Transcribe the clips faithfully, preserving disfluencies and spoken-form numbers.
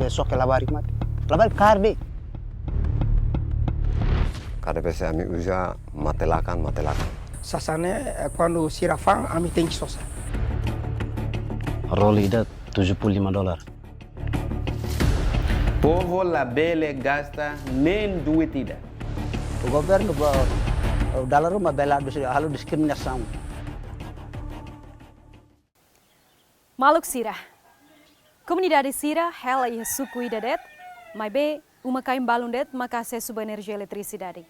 Só ke labarik mate. Labarik kaer de'it. Kada vez ami uza mate-lakan, mate-lakan. Sasán ne'e, eh, kuandu sira fa'an, ami tenke sosa. Roli ida tujuh puluh lima dolar. Povu labele gasta nen duit ida. Governu ba, dala ruma bele halo diskriminasaun. Maluk sira, komunidade sira hela iha suku ida de'it, maibé uma-kain balun de'it maka asesu ba enerjia eletrisidade.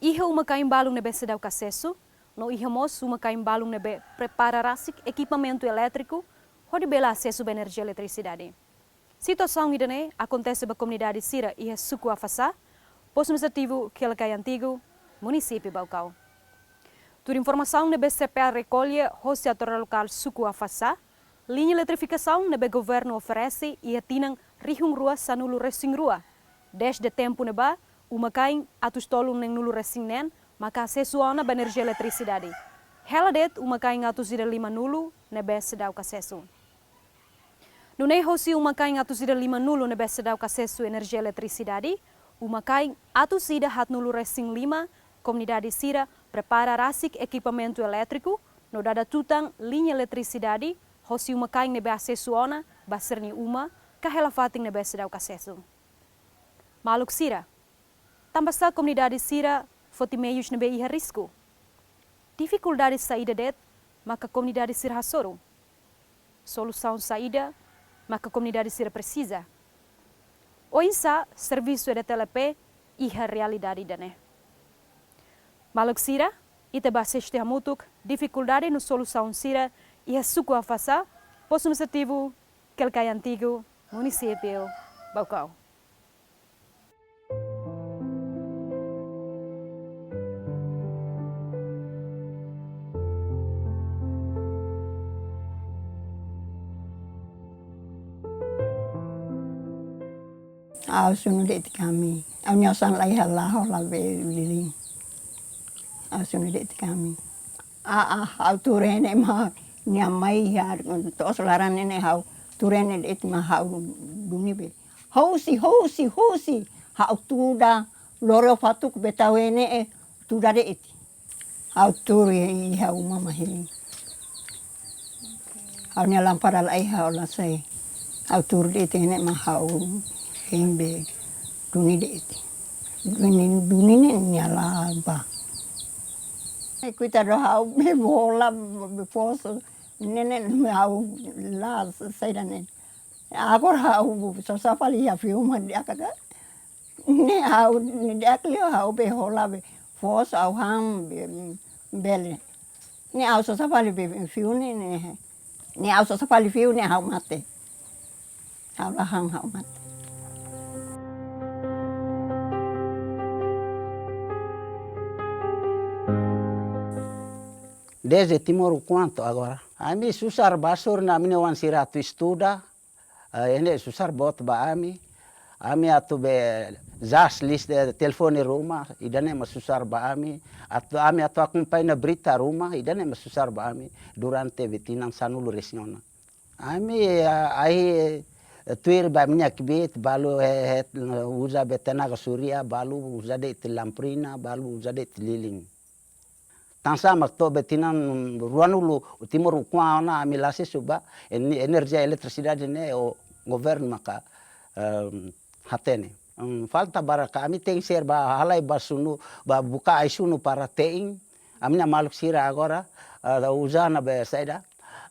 Iha uma-kain balun ne'ebé seidauk asesu, no iha mós uma-kain balun ne'ebé prepara rasik ekipamentu elétriku hodi bele asesu ba enerjia eletrisidade. Situasaun ida-ne'e akontese ba komunidade sira iha suku Afasá, postu administrativu Quelcai Antigu, munisípiu Baucau. Tuir informasaun ne'ebé C P A rekolle hosi autoridade lokál suku Afasá, liña eletrifikasaun ne'ebé governu oferese iha tinan rihun rua sanulu-resin-rua. Dezde tempu ne'ebá, uma-kain atus tolu neen-nulu-resin-neen maka asesu ona ba enerjia eletrisidade. Hela de'it uma-kain atus ida lima-nulu ne'ebé seidauk asesu. Nune'e hosi uma-kain atus ida lima-nulu ne'ebé seidauk asesu enerjia eletrisidade, uma-kain atus ida haat-nulu-resin-lima komunidade sira prepara rasik ekipamentu elétriku, no dada tutan liña eletrisidade hosi uma-kain ne'ebé asesu ona ba sira-nia uma, ka hela fatin ne'ebé seidauk asesu. Maluk sira, tanbasá komunidade sira foti meius ne'ebé iha risku? Difikuldade saida de'it maka komunidade sira hasoru? Solusaun saida maka komunidade sira presiza? Oinsá servisu E D T L P iha realidade ida-ne'e? Maluk sira, ita bá asiste hamutuk difikuldade no solusaun sira iha suku Afasá, postu administrativu Quelcai Antigu, munisípiu Baucau. Ha'u sunu de'it ami. Ha'u-nia osan la iha, la hola be lilin. Ha'u sunu de'it ami. A, a, ha'u tuur ne'e mak nia mai iha, to'os laran ne'e ha'u tuur ne'e de'it mak ha'u duni be. Husi, husi, husi. Ha'u tuda, loro fatuk be tau ne'e, tuda de'it. Ha'u tuur iha uma mak hili. Ha'u-nia lámpada la iha, ha'u la sai. Ha'u tuur de'it ne'e mak ha'u hein be duni de'it. Duni, duni ne'e nia la bá. Kuitadu ha'u be hola be foos. Ne'e ne'e ha'u la sai ida-ne'e. Agora ha'u sosa fali iha fiu mak di'ak ka. Ne'e ha'u ne'e di'ak liu ha'u be hola be foos ha'u han be, bele. Ne'e ha'u sosa fali be fiu ne'e, ne'e. Ne'e ha'u sosa fali fiu ne'e ha'u mate. Ha'u la han ha'u mate. Desde Timor ukun to'o agora. Ami susar ba sura-nia, ami-nia oan sira atu estuda, eh, ne'e susar boot ba ami. Ami atu be jaz lista telefone ruma, ida-ne'e mak susar ba ami. Atu ami atu akompaña berita ruma, ida-ne'e mak susar ba ami. Durante be tinan sanulu-resin-ona. Ami, eh, ahi, eh, tuir ba ami-nia kbiit, balu, eh, eh, uza be tenaga surya, balu uza de'it lamparina, balu uza de'it lilin. Tansá mak to'o be tinan ruanulu Timor ukun ona ami la asesu ba en-, enerjia eletrisidade ne'e, o governu maka, ehm, hatene. Em, falta barak, ami tenke ser ba halai ba sunu, ba buka ai-sunu para te'in. Ami-nia maluk sira agora, eh, uza ona be saida,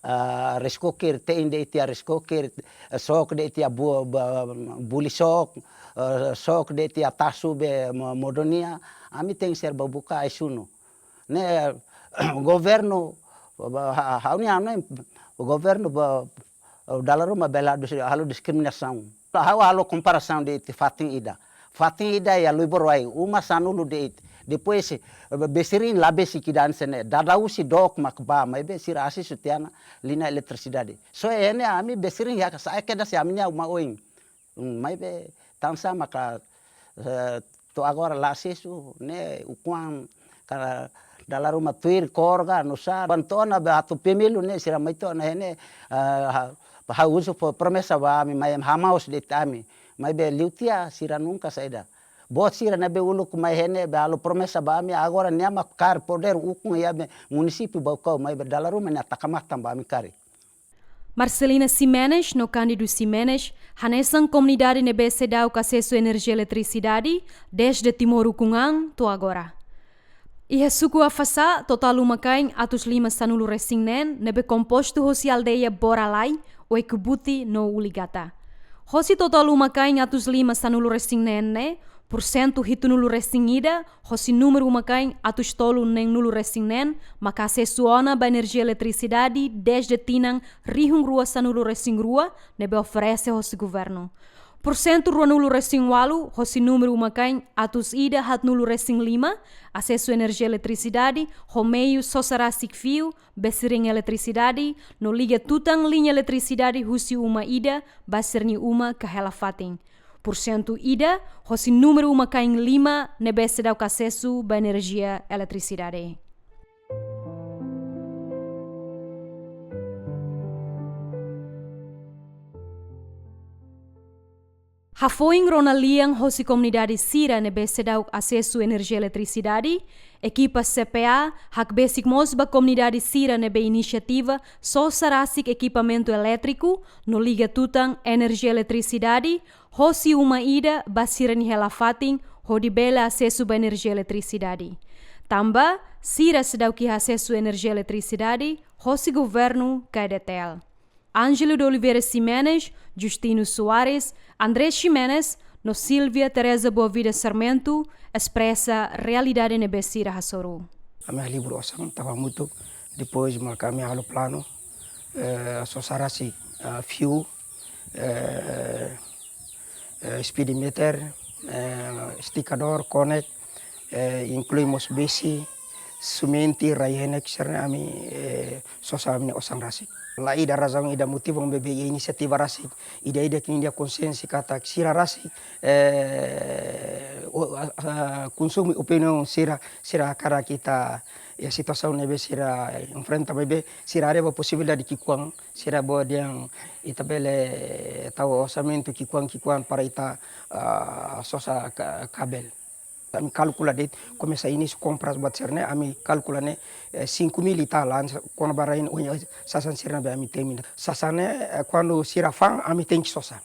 eh, rice cooker, te'in de'it iha rice cooker, eh, sok de'it iha bu-, ba-, buli sok, eh, sok de'it iha tasu be mo-, modo nia. Ami tenke ser ba buka ai-sunu. Ne'e, governu, ba, ha-, ha'u-nia anu, governu ba, dala ruma bele halo dis-, halo diskriminasaun. Ha'u halo komparasaun de'it fatin ida. Fatin ida iha Lui Boro Ain, uma sanulu de'it. Depois, eh, be sira la besik ida hanesan ne'e. Dadaun sei dook mak bá, maibé sira asesu tiha ona liña eletrisidade. Só ne'e ami be sira iha ka sai kedas iha ami-nia uma oin. Hmm, maibé tansá maka, eh, to'o agora la asesu, ne'e ukun ka dala ruma tuir korga, nusá, bantu ona be atu pemilu ne'e sira mai to'o ona iha ne'e, eh, ha-, Ha'u husu fó promesa ba ami, mai hamaus de'it ami. Maibé liu tiha sira nunka saida. Boot sira ne'ebé uluk mai iha ne'e be halo promesa ba ami, agora nia mak kaer podér ukun iha be munisípiu Baucau, maibé dala ruma nia taka matan ba ami karik. Marcelina Ximenes no Cândido Ximenes hanesan komunidade ne'ebé seidauk asesu enerjia eletrisidade dezde Timor ukun-an to'o agora. Iha suku Afasá, totál uma-kain atus lima sanulu-resin-neen ne'ebé kompostu hosi aldeia Boralai, Oekubuti no Uligata. Hosi totál uma-kain atus lima sanulu-resin-neen ne'e, pursentu hitunulu-resin-ida, hosi númeru uma-kain atus tolu neenulu-resin-neen, maka asesu ona ba enerjia eletrisidade dezde tinan rihun rua sanulu-resin-rua, ne'ebé oferese hosi governu. Pursentu ruanulu-resin-ualu, hosi númeru uma-kain atus ida haatnulu-resin-lima, asesu enerjia eletrisidade, ho meiu sosa rasik fiu, be sira-nia eletrisidade, no liga tutan liña eletrisidade husi uma ida, ba sira-nia uma ka hela fatin. Pursentu ida, hosi númeru uma-kain lima, ne'ebé seidauk asesu ba enerjia eletrisidade. Hafoin rona lian hosi komunidade sira ne'ebé seidauk asesu enerjia eletrisidade, ekipa C P A hakbesik mós ba komunidade sira ne'ebé inisiativa sosa rasik ekipamentu elétriku no liga tutan enerjia eletrisidade, hosi uma ida ba sira-nia hela fatin, hodi bele asesu ba enerjia eletrisidade. Tanba, sira seidauk iha asesu enerjia eletrisidade, hosi governu ka EDTL. Ângelo de Oliveira Ximenes, Justino Soares, André Ximenes, no Silvia Teresa Boavida Sarmento, espresa realidade ne'ebé sira hasoru. Ami halibur osan, tau hamutuk, depois mak ami halo planu, eh, sosa rasik, eh, fiu, eh, eh, speedometer, eh, estikadór, konek, eh, inklui mós besi, simente, rai-henek, sira-ne'e ami, eh, sosa ami-nia osan rasik. La iha razaun ida motivu maibé iha inisiativa rasik, ida-idak nia konsiénsia katak sira rasik, eh, o, a, a, konsumu opiniaun sira, sira hakarak ita, iha situasaun ne'ebé sira enfrenta maibé, sira haree ba posibilidade ki'ikoan, sira bá dehan ita bele tau orsamentu ki'ikoan-ki'ikoan para ita, ah, sosa ka-, kabel. Ami kalkula de'it, komesa inísiu kompras buat sira-ne'e, ami kalkula ne'e, eh, cinco mil e tal, an-, kona-ba rai-henek, sasán sira-ne'ebé ami temi. Sasán ne'e, eh, kuandu sira fa'an, ami tenke sosa.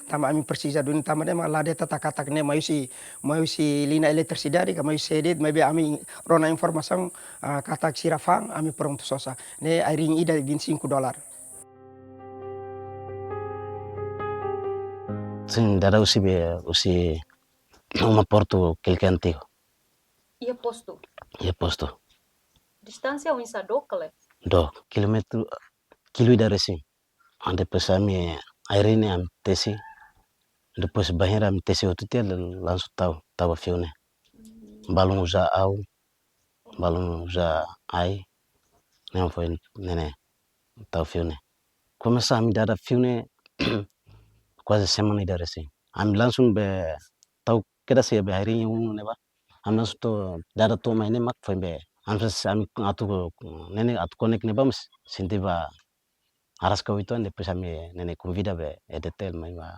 Tanba ami presiza duni, tanba ne'e mak la de'it ita katak ne'e mai husi, mai husi liña eletrisidade, ka mai husi sé de'it, maibé ami rona informasaun, ah, katak sira fa'an, ami prontu sosa. Ne'e air-in ida vinte e cinco dólar. Sin, dada husi be, husi uma Portu Kilke Antigu. Iha postu? Iha postu. Distánsia oinsá, dook ka lae? Dook, kilómetru, kilu ida resin. Ah, depois ami air-in ne'e ami tesi. Depois bainhira ami tesi hotu tiha, langsung tau, tau ba fiu ne'e. Balun uza awa, balun uza ai, ne'e foin ne'e ne'e, tau fiu ne'e. Komesa ami dada fiu ne'e kuaze semana ida resin. Ami langsung be tau kedas iha be air-in unu ne'ebá. Ami langsung to'o dada to'o mai ne'e mak foin be. Ami fez, ami atu ne'e ne'e atu konek ne'ebá mós sente ba araska oituan, depois ami ne'e ne'e konvida be EDTL mai ba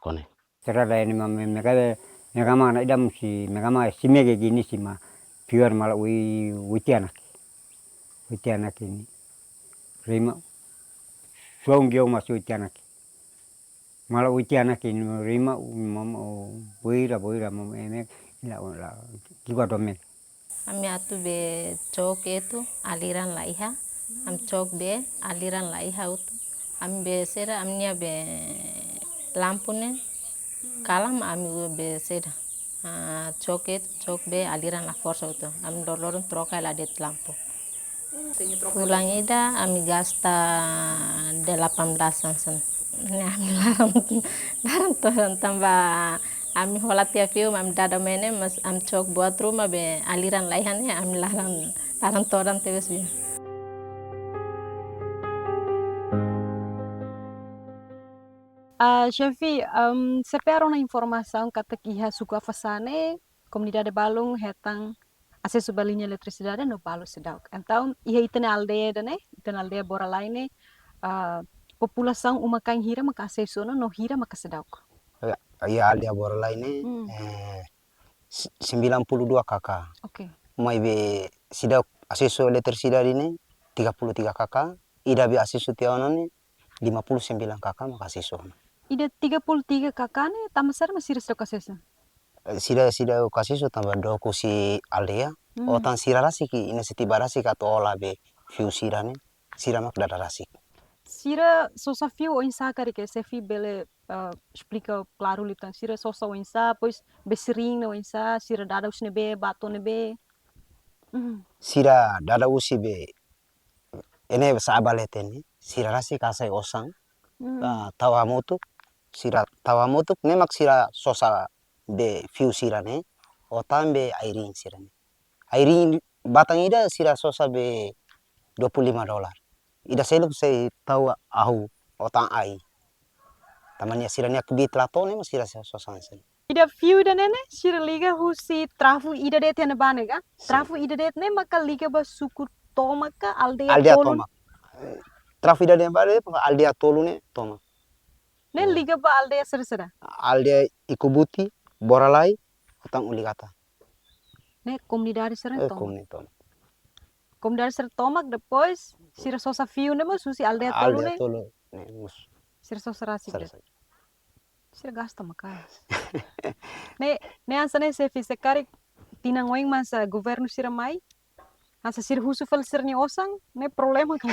konek. Sira-ne'e mak me-, mega be, mega mak ne'e ida mós si, mega mak si mega gini si mak pior mala ui, ui tiha ona ke. Ui tiha ona ke ne'e. Rima, suang gio mós ui tiha ona ke. Mala ui tiha ona ke ne'e rima, u-, mam-, u-, boira, boira, mam-, eme, la, la, ki'ikoan domin. Ami atu be cok etu, aliran la iha. Ami cok be, aliran la iha hotu. Ami be sira, ami-nia be lampu ne'e kalam, ami be sira. Ah, cok etu, cok be, aliran la forsa hotu. Ami lor-loron troka la de'it lampu. Fulan ida, ami gasta delapan belas sansan. Ne'e ami laran, laran todan tanba ami hola tiha fiu, ami dada mai ne'e, mas ami cok buat ruma be aliran la iha ne'e, ami laran, laran todan tebes be. Ah, xefe, am, se pe rona informasaun katak iha suku Afasá ne'e, komunidade balun hetan asesu ba liña eletrisidade no balu seidauk. Entaun, iha ita-nia aldeia ida-ne'e, ita-nia aldeia Boralai ne'e, ah, populasaun uma-kain hira maka asesu ona no hira maka seidauk? Ya, ya, aldeia Boralai ne'e, Hmm. eh, se-, sembilan puluh dua K K. Oke. Maibé seidauk asesu eletrisidade ne'e tiga puluh tiga K K, ida be asesu tiha ona ne'e lima puluh sembilan K K maka asesu ona. Ida tiga puluh tiga K K ne'e tanba saida mak sira seidauk asesu? Eh, sira, sira seidauk asesu tanba dook husi aldeia, Hmm. ou tan sira rasik, inisiativa rasik atu hola be fiu sira ne'e, sira mak dada rasik. Sira sosa fiu oinsá karik, xefe bele, eh, esplika klaru liután, sira sosa oinsá, depois be sering ne'e oinsá, sira dada husi ne'ebé, ba to'o ne'ebé? Hmm. Sira dada husi be, ne'e sa'e ba leten ne'e, sira rasik hasai osan, Hmm. ah, tau hamutuk, sira tau hamutuk, ne'e mak sira sosa be fiu sira ne'e, ou tan be ai-riin sira ne'e. Ai-riin batang ida sira sosa be dua puluh lima dolar. Ida seluk sei tau ahu ou tan ai. Tanba nia sira-nia kbiit la to'o ne'e mak sira sosa hanesan ne'e. Ida fiu ida-ne'e ne'e, sira liga husi trafu ida de'it iha ne'ebá ne'e ka? Sin. Trafu ida de'it ne'e maka liga ba suku tomak ka aldeia Aldeia tolu? Tomak. Eh, trafu ida de'it ba de'it, aldeia tolu ne'e tomak. Ne'e Hmm. liga ba aldeia saida-saida? Aldeia Ikubuti, Boralai, ou tan Uligata. Ne'e komunidade sira Eh, tomak. Komunidade tomak. Komunidade sira tomak, depois sira sosa fiu ne'e mós husi aldeia tolu Aldeia ne'e? Tolu ne'e mós. Sira sosa rasik Sira de'it. Sira gasta maka'as. Ne'e, ne'e hanesan ne'e xefe, se karik tinan oin mak hanesan governu sira mai, hanesan sira husu fali sira-nia osan, ne'e problema ka?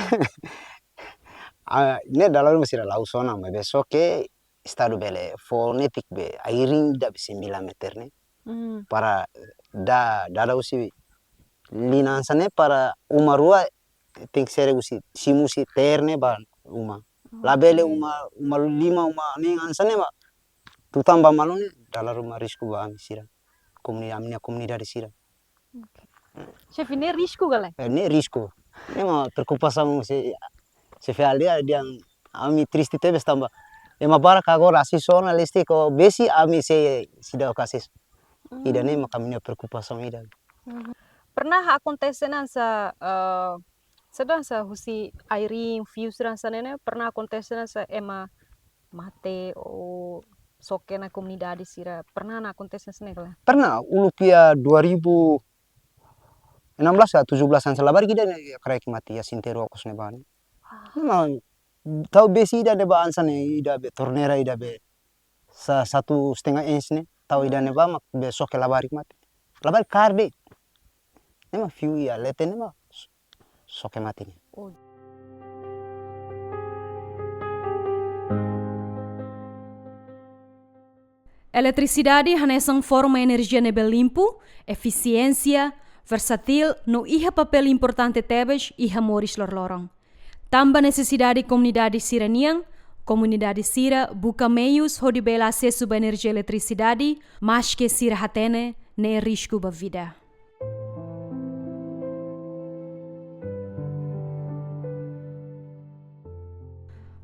Ah, ne'e dala ruma sira la husu ona, maibé só ke Estadu bele fó netik be ai-riin ida be sembilan meter ne'e. Hmm. Para da, dada husi liña hanesan ne'e para uma rua tenke ser husi, simu husi te'er ne'e ba uma. Labele Oke. uma, uma lima, uma neen hanesan ne'e mak tutan ba malu ne'e, dala ruma risku ba ami sira. Komuni-, ami-nia komunidade sira. Oke. Xefe, ne'e risku ka lae? Eh, ne'e risku. Ne'e mak preokupasaun se, xefe aldeia dehan ami triste tebes tanba ema barak agora asesu ona listrik ho besi, ami sei seidauk asesu. Ida-ne'e Hmm. mak ami-nia preokupasaun ida. Mhm. Pernah akontese hanesan, eh, saida hanesan husi ai-riin, fiu sira hanesan ne'e, pernah akontese hanesan ema mate ou soke ona komunidade sira, pernah ona akontese hanesan ne'e ka lae? Pernah, uluk iha dua ribu enam belas ka tujuh belas hanesan labarik ida ne'e kraik mate iha Sinteru Okos ne'ebá ne'e. Ah. Memang tau besi ida ne'ebá hanesan ne'e, ida be torneira ida be sa-, satu setengah inch ne'e, tau ida ne'ebá mak be soke labarik mate. Labarik kaer de'it. Ne'e mak fiu iha leten ne'e mak soke mate ne'e. Oh. Eletrisidade hanesan forma enerjia ne'ebé limpu, efisiénsia, versatil, no iha papél importante tebes iha moris loroloron. Tanba nesesidade komunidade sira-nian, komunidade sira buka meius hodi bele asesu ba enerjia eletrisidade, maske sira hatene ne'e risku ba vida.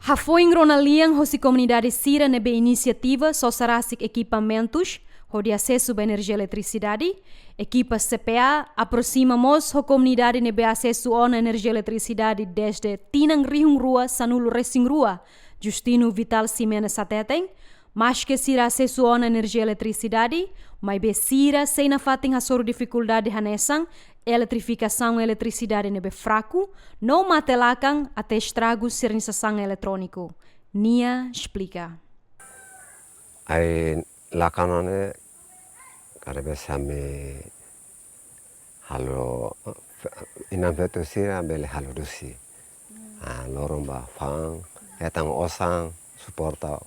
Hafoin rona lian hosi komunidade sira ne'ebé inisiativa sosa rasik ekipamentus hodi asesu ba enerjia eletrisidade, ekipa C P A aproxima mós ho komunidade ne'ebé asesu ona enerjia eletrisidade dezde tinan rihun rua sanulu resin rua, Justino Vital Ximenes hateten, maske sira asesu ona enerjia eletrisidade, maibé sira sei nafatin hasoru difikuldade hanesan eletrifikasaun, eletrisidade ne'ebé fraku, no mate-lakan até estragu sira-nia sasán eletróniku. Nia esplika. Ai-lakan ne'e, kada vez ami halo, inan-feton sira bele halo dusi. Ah, loron ba fa'an, hetan osan, suporta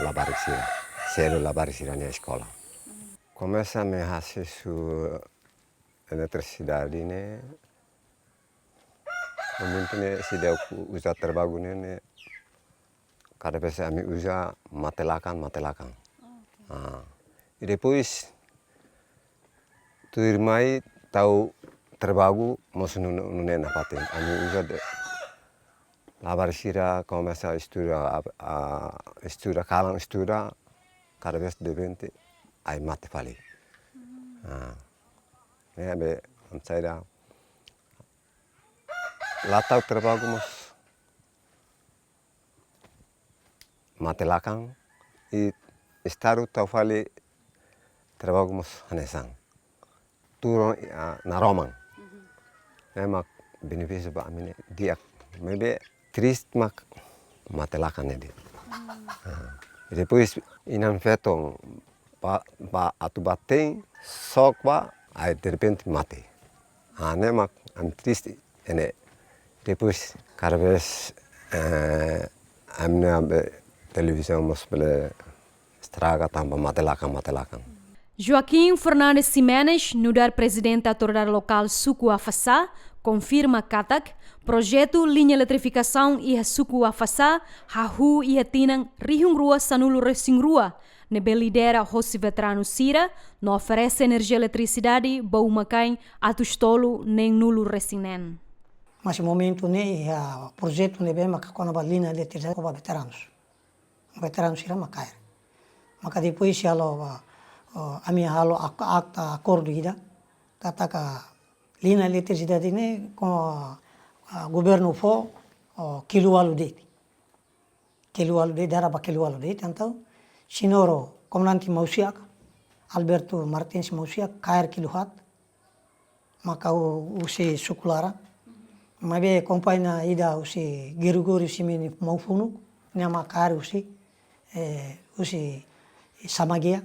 labarik sira, selu labarik sira-nia eskola. Komesa ami asesu eletrisidade ne'e, momentu ne'e seidauk uza terbagu ne'e, ne'e kada vez ami uza mate-lakan, mate-lakan. Oke. Ah. I depois tuirmai tau terbagu mós nune'e, nune'e nafatin. Ami uza de'it. Labarik sira komesa estuda, ah, estuda, kalan estuda, kada vez depende ai mate fali. Hmm. Ah. Ne'e be, ami saida, la tau terbagu mós mate-lakan, i Estadu tau fali traballu mós hanesan. Tuur, ah, naroman. Ne'e mak benefísiu ba ami ne'e di'ak. Maibé triste mak mate-lakan ne'e de'it. Ah. Depois inan-feton ba, ba atu bá te'in, sok bá, ai derrepente mate. Ah, ne'e mak ami triste, ne'e. Depois, kada vez, eh, ami-nia be televizaun mós bele estraga tanba mate-lakan, mate-lakan. Joaquim Fernandes Ximenes, nu'udar Prezidente Autoridade Lokál Suku Afaxá, konfirma katak projetu liña eletrifikasaun iha Suku Afaxá hahú iha tinan rihun rua sanulu-resin-rua, ne'ebé lidera hosi veteranu sira, no oferese enerjia eletrisidade ba uma-kain atus tolu neen-nulu-resin-neen. Mas momentu ne'e iha projetu ne'ebé maka kona-ba liña eletrisidade ba veteranus. Veteranu sira mak kaer. Maka depois halo, ah, oh, ami halo ak-, akta akordu ida, katak liña eletrisidade ne'e ho, ah, governu fó, oh, kilu ualu de'it. Kilu ualu de'it, dada ba kilu ualu de'it, entaun señór komandante Mausiak, Alberto Martins Mausiak, kaer kilu haat, maka hu-, husi suku laran. Maibé kompañia ida husi Gregório Ximenes Maufunuk, nia mak kaer husi, eh, husi Samagia,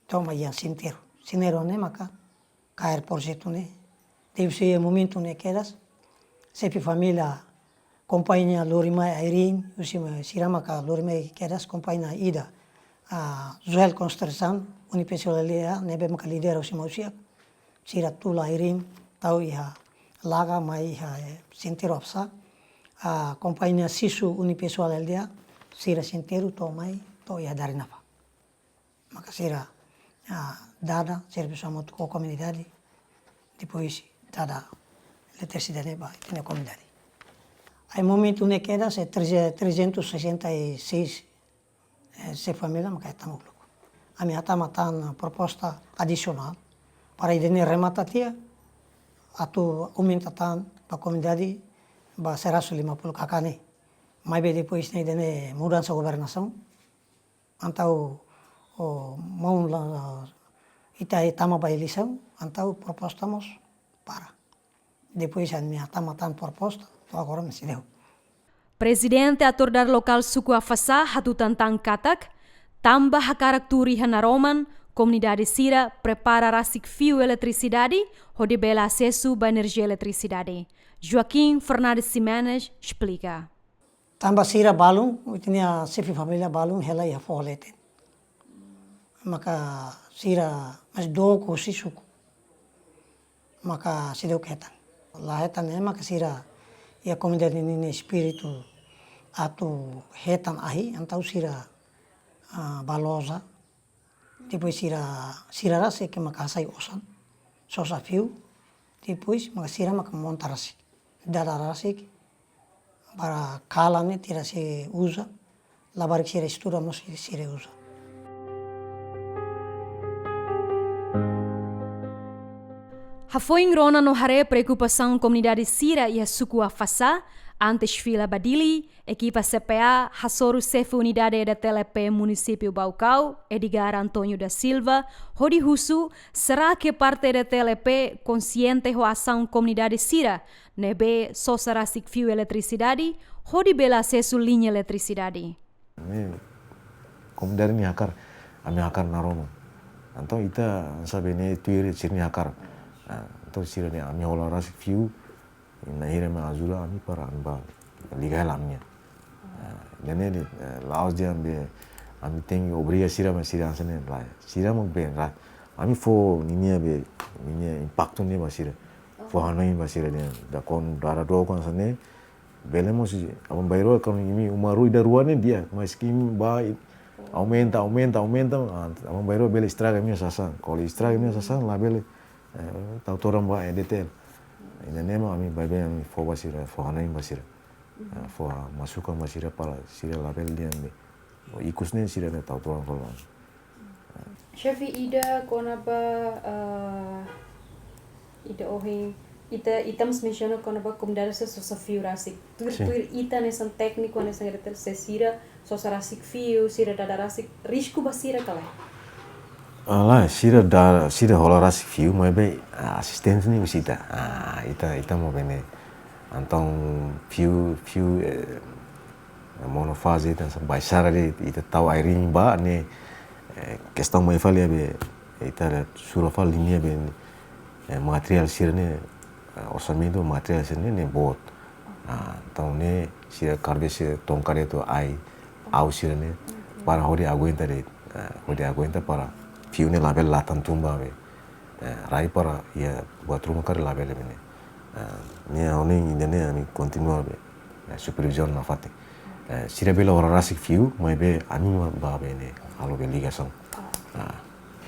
to'o mai iha Sintero. Sintero ne'e maka kaer projetu ne'e. Depois iha momentu ne'e kedas, xefe família kompañia lori mai Airin, husi ma-, sira maka lori mai kedas kompañia ida, ah, Joel Construção, unipessoal aldeia, ne'ebé maka lidera husi Mausiak. Sira tula Airin, tau iha Laga mai iha, eh, Sintero Afaxá. Ah, kompañia Sisu unipessoal aldeia, sira Sintero to'o mai, to'o iha Darinafa. Maka sira, ah, dada servisu hamutuk ho komunidade, depois dada eletrisidade ba ita-nia komunidade. Ai momentu ne'e kedas, eh, treze-, trezentos e sessenta e seis, eh, xefe família maka hetan uluk. Ami hatama tan proposta adisionál para ida-ne'e remata tiha, atu aumenta tan ba komunidade ba seratus lima puluh K K ne'e. Maibé depois ne'e ida-ne'e mudansa governasaun, entaun, oh, maun la, ita tama ba eleisaun, entaun proposta mós para. Depois ami hatama tan proposta, to'o agora mós seidauk. Prezidente Autoridade Lokál Suku Afaxá hatutan tan katak, tanba hakarak tuur iha naroman, komunidade sira prepara rasik fiu eletrisidade, hodi bele asesu ba enerjia eletrisidade. Joaquim Fernandes Ximenes esplika. Tanba sira balun, ita-nia xefe família balun hela iha foho leten. Maka sira mós dook husi suku. Maka seidauk hetan. La hetan ne'e maka sira iha komunidade ninia espíritu atu hetan ahi, entaun sira, ah, bá loja. Depois sira, sira rasik maka hasai osan, sosa fiu. Depois maka sira maka monta rasik. Dada rasik, para kalan ne'e sira sei uza, labarik sira estuda mós sira uza. Hafoin rona no haree preokupasaun komunidade sira iha Suku Afaxá, antes fila ba Dili, ekipa C P A hasoru xefe unidade EDTL EP Munisípiu Baucau, Edgar António da Silva, hodi husu, será que parte EDTL EP konsiente ho asaun komunidade sira ne'ebé sosa rasik fiu eletrisidade, hodi bele asesu liña eletrisidade? Ami, komunidade nia hakarak, ami hakarak naroman. Entaun ita sabe ne'e tuir sira-nia hakarak. Ah, entaun sira-ne'e ami hola rasik fiu, nafatin ami ajuda ami para ami bá liga hela ami-nia. Ah, ida-ne'e de'it, eh, la'ós dehan be ami tenke obriga sira, mas sira hanesan ne'e lae. Sira mak bele, ami fó ninia be, ninia impaktu ne'e ba sira. Fó hanoin ba sira dehan, dada kon, dada dook hanesan ne'e, bele mós, aban-bainrua, kalau imi uma rua ida rua ne'e di'ak, mas imi bá, aumenta, aumenta, aumenta, ah, aban-bainrua bele estraga imi-nia sasán. Kalau estraga imi-nia sasán, labele, eh, tau todan ba EDTL. Ida-ne'e mak ami baibain ami fó ba sira, fó hanoin ba sira. Ah, fó masukan ba sira para sira labele dehan be, oh, ikus ne'e sira ne'e tau todan kolo. Xefe, ida kona-ba, ah, ida ohin, ita, ita mós mensiona kona-ba komunidade sira sosa fiu rasik. Tuir, sin, tuir ita hanesan tékniku, hanesan EDTL, se sira Sosa rasik fiu, sira dada rasik, risku ba sira ka lae? Ah, lae, sira da, sira hola rasik fiu, maibé, ah, asistente ne'e husi ita. Ah, ita, ita mak bele. Entaun, fiu, fiu, eh, monofaze, ita sa baixara de, ita tau air ba, ne'e, eh, kestaun mai fali be, ita sura fali ne'e be, eh, materiál sira-ne'e, eh, orsamentu materiál sira-ne'e, ne'e boot. Ah, entaun ne'e sira karbe sira tongkar itu ai, au sira-ne'e, para hodi aguenta de, eh, hodi aguenta para fiu ne'e labele latan tun ba be. Eh, rai para iha buat ruma karik labele be ne'e. Eh, ne'e ha'u-nia ida-ne'e ami kontinua be, eh, supervizaun nafatin. Eh, sira bele hola rasik fiu, maibé ami mak ba be ne'e, halo be ligasaun. Ah,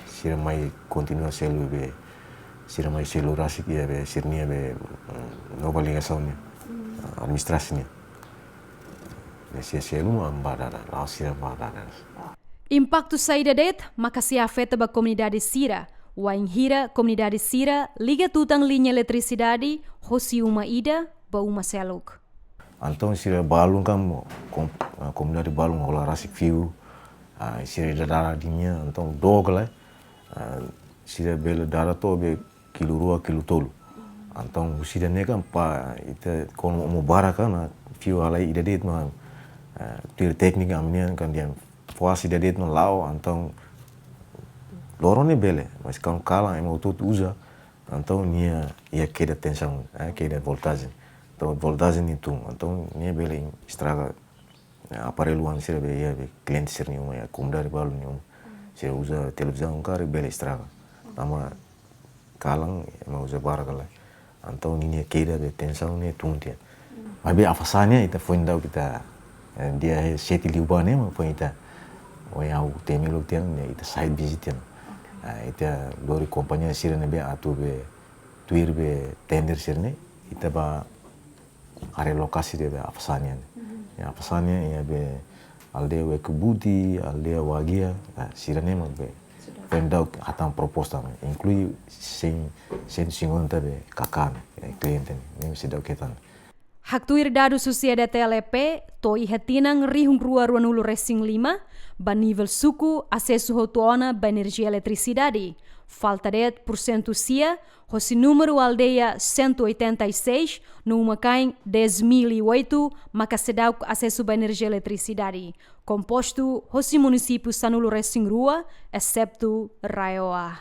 sira mai kontinua selu be, sira mai selu rasik iha be, sira-nia be, mm, nova ligasaun ne'e. Ah, administrasi ne'e. Be sira selu mak ba dada, la'ós sira ba dada. Impaktu saida de'it maka sei afeta ba komunidade sira, wainhira komunidade sira liga tutan liña eletrisidade hosi uma ida ba uma seluk? Entaun sira balun kan, kom-, ah, komunidade balun hola rasik fiu, ah, sira ida dada liña, entaun dook lai, ah, sira bele dada to'o be kilu rua, kilu tolu. Entaun husi ida-ne'e kan para ita kuandu uma barak kan, ah, fiu halai ida de'it mak, ah, tuir téknika ami-nian kan dehan fó aas ida de'it mak la'o, entaun loron ne'e bele, mas kuandu kalan ema hotu-hotu uza, entaun nia iha keda tensaun, eh, keda voltajen. Entaun voltajen ne'e tun, entaun nia bele estraga, eh, aparellu an sira be iha be kliente sira-nia uma, iha komunidade balu nia uma. Sira uza televizaun karik bele estraga. Tanba kalan ema uza barak lai. Entaun ninia keda be tensaun ne'e tun tiha. Maibé afasá nian ita foin daudauk ita, eh, dia he sete liubá ne'e mak foin ita. Ohin ha'u temi loos tiha ne'e ita site visit tiha. Ah, ita lori kompañia sira ne'ebé atu be tuir be tender sira-ne'e, ita ba haree lokasi ida be afasá nian. Ya, afasá nian iha be aldeia Wekubuti, aldeia Wagia, ah, sira-ne'e mak be. Foin daudauk hatán proposta ne'e, inklui cem, cento e cinquenta be K K ne'e, eh, kliente ne'e, ne'e seidauk hetan. Haktuir dadus husi E D T L E P, to'o iha tinan rihun rua ruanulu resin lima, ba nivel suku, asesu hotu ona ba enerjia eletrisidade. Falta de'it pursentu sia, hosi númeru aldeia cento e oitenta e seis, no uma-kain dez mil e oito, maka seidauk asesu ba enerjia eletrisidade. Kompostu hosi munisípiu sanulu resin rua, eseptu Raioa.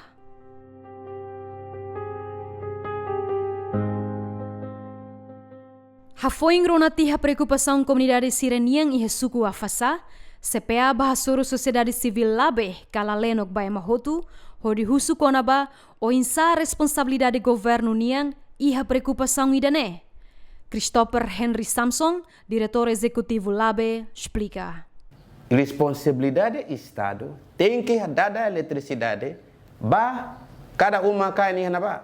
Hafoin rona tiha preokupasaun komunidade sira-nian iha suku Afasá, C P A bá hasoru sosiedade sivíl labele kala lenok ba ema hotu, hodi husu kona-ba oinsá responsabilidade governu nian iha preokupasaun ida-ne'e. Christopher Henry Samson, diretór ezekutivu labele, esplika. Responsabilidade Estadu tenke dada eletrisidade ba kada uma-kain iha ne'ebá.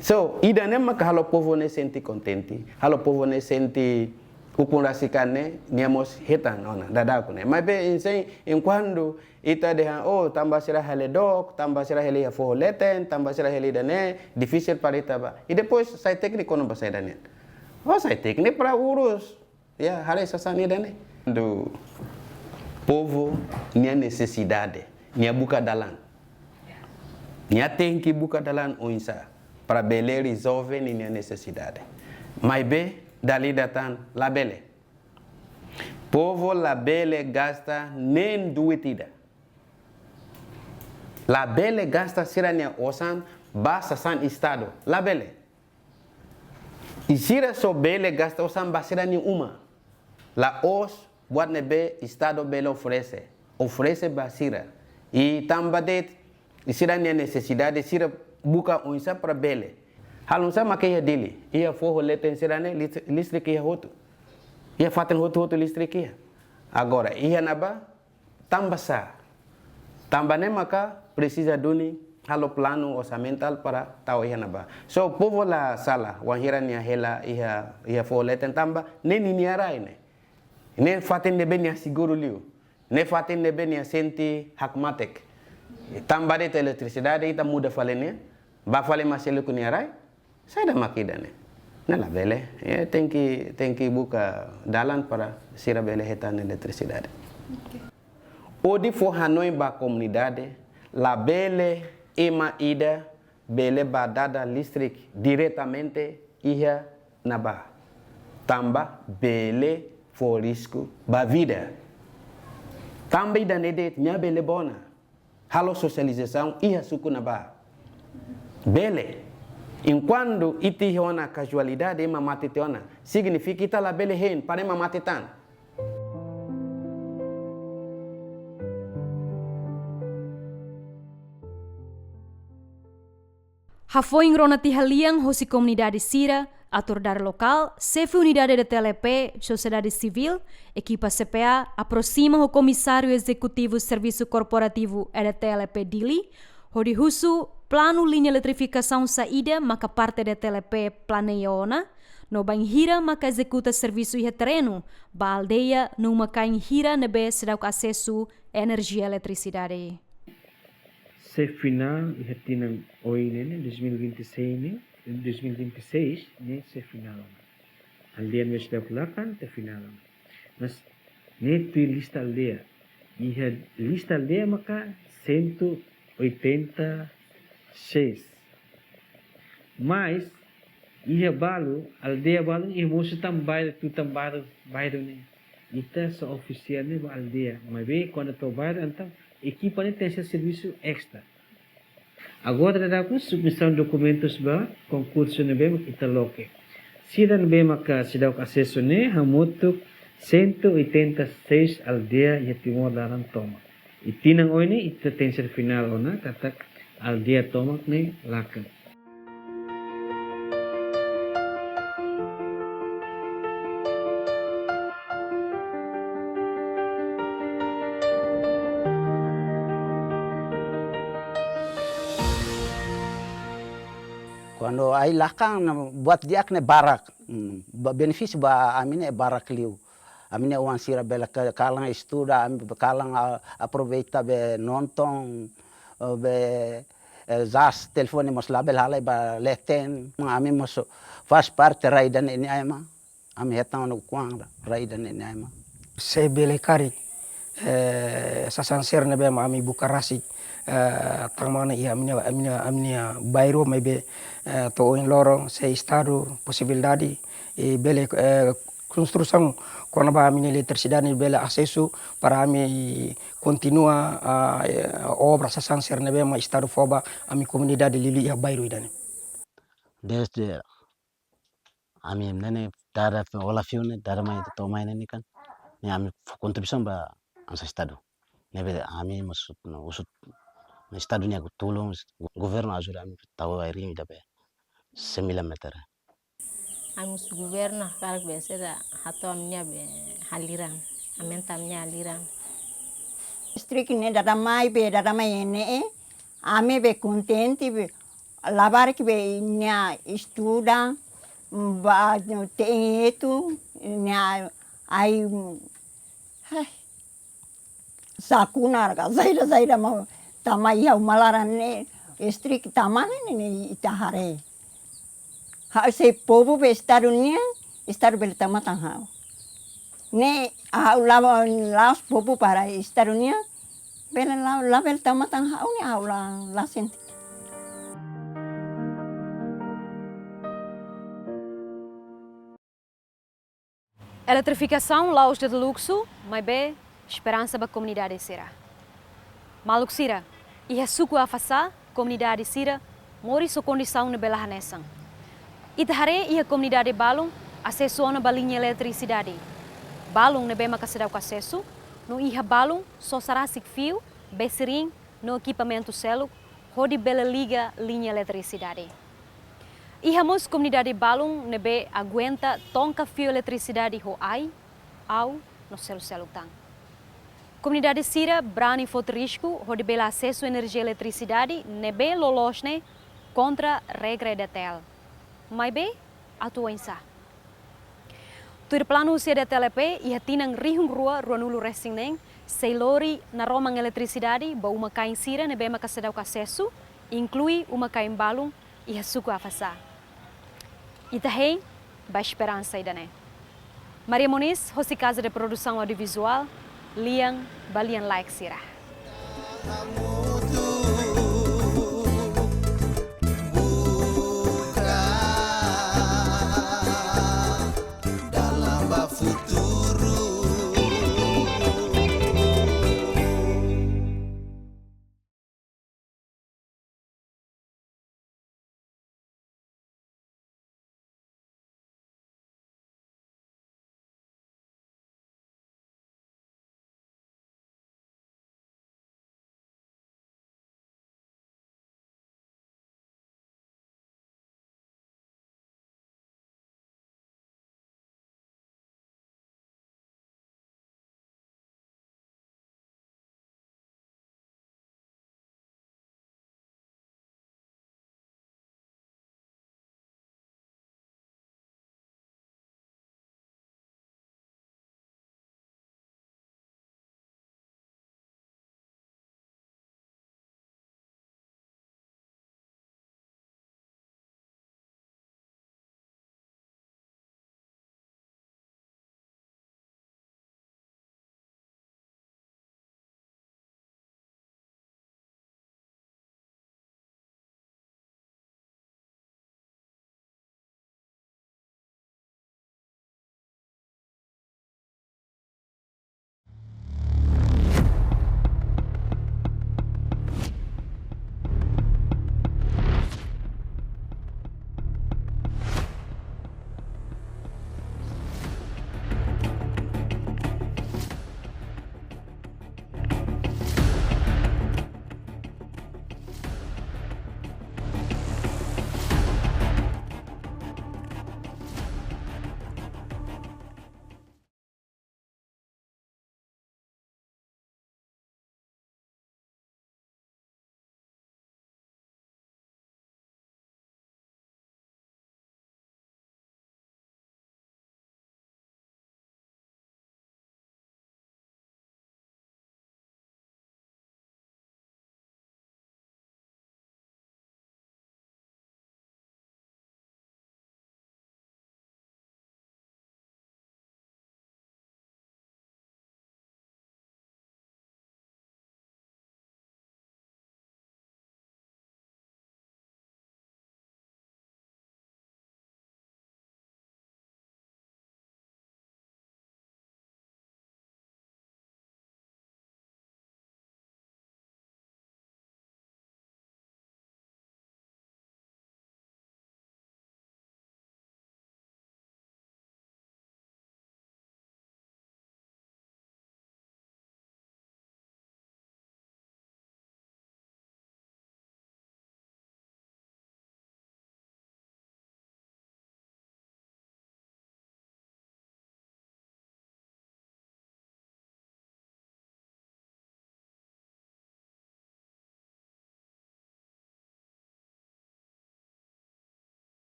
So, ida-ne'e maka halo povu ne'e sente kontente, halo povu ne'e sente ukun rasik an ne'e, nia mós hetan ona, dada ku ne'e. Maibé, ensin, enkuantu ita dehan, oh, tanba sira hela dook, tanba sira hela iha foho leten, tanba sira hela ida-ne'e, difisil para ita ba. I depois, sai tékniku no ba saida nian. Oh, sai tékniku para urus. Ya, haree sasán ida-ne'e. Kuandu povu nia nesesidade, nia buka dalan. Nia tenke buka dalan oinsá para bele rezolve ninia nesesidade. Maibé, dala ida tan labele. Povu labele gasta nein duit ida. Labele gasta sira-nia osan ba sasán Estadu. Labele. I sira só bele gasta osan ba sira-nia uma. La'ós buat ne'ebé Estadu bele oferese. Oferese ba sira. I tanba de'it, i sira-nia nesesidade, sira buka oinsá para bele. Halo oinsá maka iha Dili. Iha foho leten sira-ne'e, lis-, listrik iha hotu. Iha fatin hotu-hotu listrik iha. Agora, iha ne'ebá, tanba sá? Tanba ne'e maka presiza duni halo planu orsamentál para tau iha ne'ebá. So, povu la sala, wainhira nia hela iha, iha foho leten tanba ne'e ninia rai ne'e. Ne'e fatin ne'ebé nia seguru liu. Ne'e fatin ne'ebé nia sente hakmatek. Tanba de'it eletrisidade ita muda fali nia, bá fali Maseluku nia rai, saida mak ida-ne'e. Ne'e labele, eh, tenke, tenke buka dalan para sira bele hetan eletrisidade. Oke. Hodi fó hanoin ba komunidade, labele ema ida bele bá dada listrik diretamente iha ne'ebá. Tanba bele fó risku ba vida. Tanba ida-ne'e de'it nia bele bá ona halo sosializasaun iha suku ne'ebá. Bele. Enkuantu ita iha ona kazualidade ema mate tiha ona, signifika ita labele hein para ema mate tan. Hafoin rona tiha lian hosi komunidade sira, autoridade lokál, xefe unidade D T L P, sosiedade sivíl, ekipa C P A, aproxima ho Komisáriu Ezekutivu Servisu Korporativu E D T L P Dili, hodi husu planu liña eletrifikasaun saida maka parte D T L P planeia ona, no bainhira maka ezekuta servisu iha terrenu, ba aldeia no uma-kain hira ne'ebé seidauk asesu enerjia eletrisidade. Xefe finál iha tinan oin ne'e, dois mil e vinte e seis ne'e, dois mil e vinte e seis ne'e xefe finál. Aldeia ne'ebé seidauk lakan, xefe finál. Mas ne'e tuir lista aldeia. Iha lista aldeia maka cento e oitenta e seis. Mas iha balu, aldeia balu, iha mosu tan bairru, tutan bairru, bairru ne'e. Ita só ofisia ne'e ba aldeia. Maibé, kuandu to'o bairru, entaun ekipa ne'e tenke servisu estra. Agora daudaun submisaun dokumentus ba konkursu ne'ebé mak ita loke. Sira ne'ebé maka seidauk asesu ne'e hamutuk cento e oitenta e seis aldeia iha Timor laran tomak. I tinan oin ne'e ita tenke finál ona katak aldeia tomak ne'e lakan. Kuandu ai lakan, buat di'ak ne'e barak. Hmm, ba-, benefísiu ba ami ne'e barak liu. Ami-nia oan sira bele ka-, kalan estuda, ami be kalan a-, aproveita be nonton, eh, be, eh, zas telefone mós labele halai ba leten. Ami mós faz parte rai ida-ne'e nia ema. Ami hetan ona ukuang rai ida-ne'e nia ema. Se bele karik, eh, sasán sira ne'ebé mak ami buka rasik, eh, tan mana iha ami-nia, ami-nia, ami-nia bairru maibé, eh, to'o ohin loron se Estadu posibilidade, eh, bele, eh, konstrusaun kona-ba ami-nia eletrisidade bele asesu para ami kontinua, ah, eh, obra sasán sira ne'ebé mak Estadu fó ba ami komunidade liuliu iha bairru ida-ne'e. Desde ami ne'e dada fe-, ola fiu ne'e dada mai to'o mai ne'e kan. Ne'e ami fó kontribuisaun ba hanesan Estadu. Ne'ebé ami mós husu, no, husu Estadu nia tulun, governu ajuda ami tau air ida be sembilan meter. Ami husu governu hakarak be sira hato'o ami-nia be aliran, aumenta ami-nia aliran. Listrik ne'e dada mai be, dada mai ne'e, ami be kontente be, labarik be nia estuda, ba te'in etu, nia ai, hai. Sakuna ka saida saida mak tama iha uma laran ne'e, listrik tama ne'e, ne'e ita haree. Ha'u sei povu be Estadu nian, Estadu bele tau matan ha'u. Ne'e ha'u la'o, la'ós povu para Estadu nian, bele la'o, la bele tau matan ha'u ne'e ha'u la, la sente. Eletrifikasaun la'ós de'it luksu, maibé esperansa ba komunidade sira. Maluk sira, iha suku Afaxá, komunidade sira moris ho kondisaun ne'ebé la hanesan. Ita haree iha komunidade balun asesu ona ba liña eletrisidade. Balun ne'ebé maka seidauk asesu, no iha balun sosa rasik fiu, besirin, no ekipamentu seluk, hodi bele liga liña eletrisidade. Iha mós komunidade balun ne'ebé aguenta tonka fiu eletrisidade ho ai, au, no seluk-seluk tan. Komunidade sira brani foti risku hodi bele asesu enerjia eletrisidade ne'ebé loloos ne'e kontra regra E D T L. Maibé, atu oinsá? Tuir planu husi E D T L P, iha tinan rihun rua ruanulu resin neen, sei lori naroman eletrisidade ba uma-kain sira ne'ebé maka seidauk asesu, inklui uma-kain balun iha suku Afaxá. Ita hein, ba esperansa ida-ne'e. Maria Moniz, hosi Casa de Produção Audiovisual, lian ba lian-laek sira.